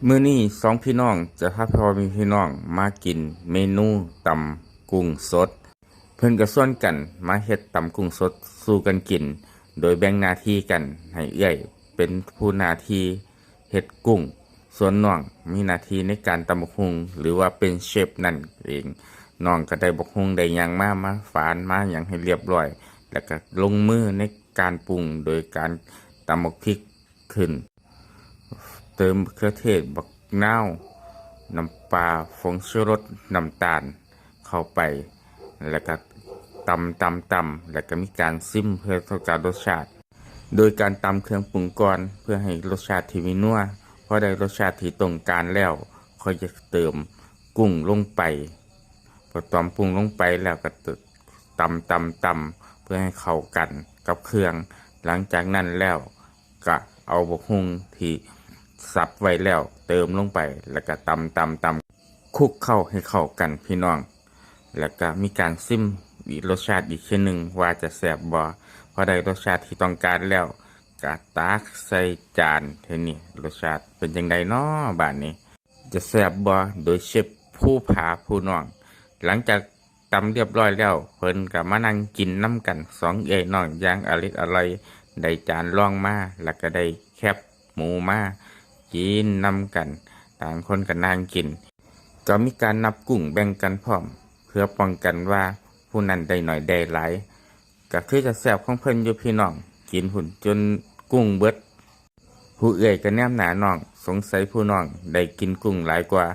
ມື້ນີ້ສອງພີ່ນ້ອງຈະພາພໍ່ແມ່ພີ່ນ້ອງມາກິນເມນູຕຳກຸ້ງສົດ. ເພິ່ນກໍຊວນກັນມາເຮັດຕຳກຸ້ງສົດສູ່ກັນກິນ, ໂດຍແບ່ງໜ້າທີ່ກັນໃຫ້ເອື້ອຍເປັນຜູ້ໜ້າທີ່ເຮັດກຸ້ງ, ສ່ວນນ້ອງມີໜ້າທີ່ໃນການຕຳບັກຫຸ່ງ ຫຼືວ່າເປັນເຊຟນັ້ນເອງ. ນ້ອງກໍໄດ້ບັກຫຸ່ງໄດ້ຫຍັງມາ ມາຝານມາຫຍັງໃຫ້ລຽບລ້ອຍ ແລ້ວກໍລົງມືໃນການປຸງໂດຍການຕຳບັກພິກຂຶ້ນ ເຕີມບັກເຂືອເທດ, ບັກນາວ, ນ້ຳປາ, ຜົງຊູລົດ, ນ້ຳຕານເຂົ້າໄປ ແລ້ວກໍຕຳ, ຕຳ, ຕຳ ແລ້ວກໍມີການຊິມເພື່ອຕ້ອງການລົດຊາດ ໂດຍການຕຳເຄື່ອງປຸງກ່ອນ ເພື່ອໃຫ້ລົດຊາດທີ່ມີນົວ. ພໍໄດ້ລົດຊາດທີ່ຕ້ອງການແລ້ວ ຄ່ອຍຈະເຕີມກຸ້ງລົງໄປ. ພໍຕຳກຸ້ງລົງໄປແລ້ວກໍຕ- ຕຳ, ຕຳ, ຕຳ ເພື່ອໃຫ້ເຂົ້າກັນກັບເຄື່ອງ. ຫຼັງຈາກນັ້ນແລ້ວ ກະເອົາບັກຫຸ່ງທີ່ສັບໄວ້ແລ້ວເຕີມລົງໄປ ແລ້ວກະຕຳ, ຕຳ, ຕຳ ຄຸກເຂົ້າໃຫ້ເຂົ້າກັນພີ່ນ້ອງ. ແລ້ວກະມີການຊິມອີກ ລົດຊາດອີກເທື່ອໜຶ່ງວ່າຈະແຊບບໍ່. ພໍໄດ້ລົດຊາດທີ່ຕ້ອງການແລ້ວ ກະຕັກໃສ່ຈານ. ເທື່ອນີ້ລົດຊາດເປັນຈັ່ງໃດນໍບາດນີ້? ຈະແຊບບໍ່ ໂດຍເຊຟພູຜາຜູ້ນ້ອງ. ຫຼັງຈາກຕຳລຽບລ້ອຍແລ້ວ ເພິ່ນກໍມານັ່ງກິນນຳກັນ ສອງເອື້ອຍນ້ອງຢ່າງອະລິດອະລ່ອຍ. ໄດ້ຈານລອງມາ ແລ້ວກໍໄດ້ແຄບໝູມາກິນນຳກັນ, ຕ່າງຄົນກໍນັ່ງກິນ. ກໍມີການນັບກຸ້ງແບ່ງກັນພ້ອມ ເພື່ອປ້ອງກັນວ່າຜູ້ນັ້ນໄດ້ໜ້ອຍໄດ້ຫຼາຍ. ກໍຄືຈະແຊບຂອງເພິ່ນຢູ່ພີ່ນ້ອງ, ກິນພຸ້ນຈົນກຸ້ງເບິດ. ຜູ້ເອື້ອຍກໍແນມໜ້ານ້ອງ, ສົງໄສຜູ້ນ້ອງໄດ້ກິນກຸ້ງຫຼາຍກວ່າ,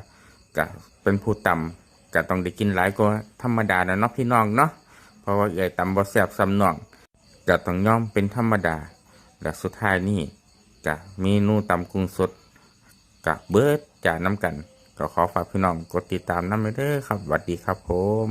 ກະເປັນຜູ້ຕຳ ກະຕ້ອງໄດ້ກິນຫຼາຍກວ່າທຳມະດານະເນາະພີ່ນ້ອງເນາະ, ເພາະວ່າເອື້ອຍຕຳບໍ່ແຊບສ່ຳນ້ອງ ກະຕ້ອງຍອມເປັນທຳມະດາ. ແລະ ສຸດທ້າຍນີ້ກະເມນູຕຳກຸ້ງສົດກະເບິດຈານນຳກັນ. ກໍຂໍຝາກພີ່ນ້ອງກົດຕິດຕາມນຳເດີຄັບ. ຫວັດດີຄັບຜົມ.